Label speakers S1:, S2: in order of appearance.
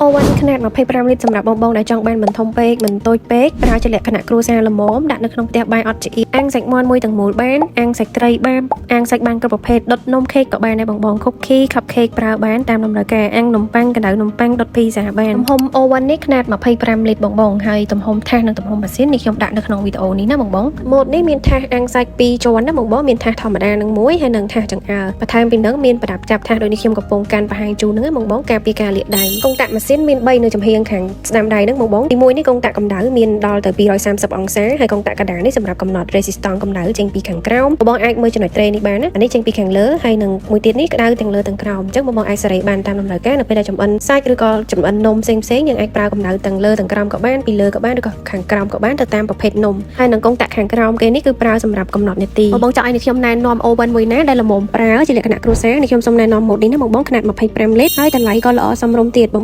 S1: Oven ຂະໜາດ25លីត្រសម្រាប់បងៗដែលចង់បានមិនធំពេកមិនតូចពេកប្រើជាលក្ខណៈគ្រួសារល្មមដាក់នៅក្នុងផ្ទះបាយអត់ច្អៀតអាំងសាច់មាន់មួយទាំងមូលបានអាំងសាច់ត្រីបានអាំងសាច់បានគ្រប់ប្រភេទដុតនំខេកក៏បានដែរបងបង cookie cupcake ប្រើបានតាមតម្រូវការអាំងនំប៉័ងកម្ដៅនំប៉័ងដុតភីហ្សាបានទំហំ oven នេះຂະຫນាត25លីត្របងបងហើយទំហំថាសនិងទំហំម៉ាស៊ីននេះខ្ញុំដាក់នៅក្នុងវីដេអូនេះណាបងបងម៉ូតនេះមានថាសអាំងសាច់2ជាន់ណាបងបងមានថាសធម្មតានឹងមួយហើយនិងថាសចង្អើរបន្ថែមពីនឹងមានប្រដាប់ចាប់ថាសដូចនេះខ្ញុំកំពុងកាន់បង្ហាញជូនហ្នឹងណាបងបងការពារការលាកដៃកុងតាក់ម៉ាស៊ីនមាន3នៅចំហៀងខាងស្ដាំដៃហ្នឹងបងបងទី1នេះកុងតាក់កម្ដៅមានដល់ទៅ230អង្សាហើយកុងតាក់កណ្ដាលនេះសម្រាប់កំណត់ resistance កម្ដៅចេញពីខាងក្រោមបងបងអាចមើលចំណុចត្រេនេះបានណាអានេះចេញពីខាងលើហើយនឹងមួយទៀតនេះក្ដៅទាំងលើទាំងក្រោមអញ្ចឹងបងបងអាចសេរីបានតាមតម្រូវការនៅពេលដែលចំអិនសាច់ឬក៏ចំអិននំផ្សេងផ្សេងៗយើងអាចប្រើកម្ដៅទាំងលើទាំងក្រោមក៏បានពីលើក៏បានឬក៏ខាងក្រោមក៏បានទៅតាមប្រភេទនំហើយនឹងកុងតាក់ខាងក្រោមគេនេះគឺប្រើសម្រាប់កំណត់នាទីបងបងចង់ឲ្យនេះខ្ញុំណែនាំ oven មួយណាដែលល្មមប្រើជាលក្ខណៈគ្រួសារនេះខ្ញុំសូមណែនាំម៉ូតនេះណាបងបងຂະຫນាត25លីត្រហើយតម្លៃក៏ល្អសមរម្យទៀតបង។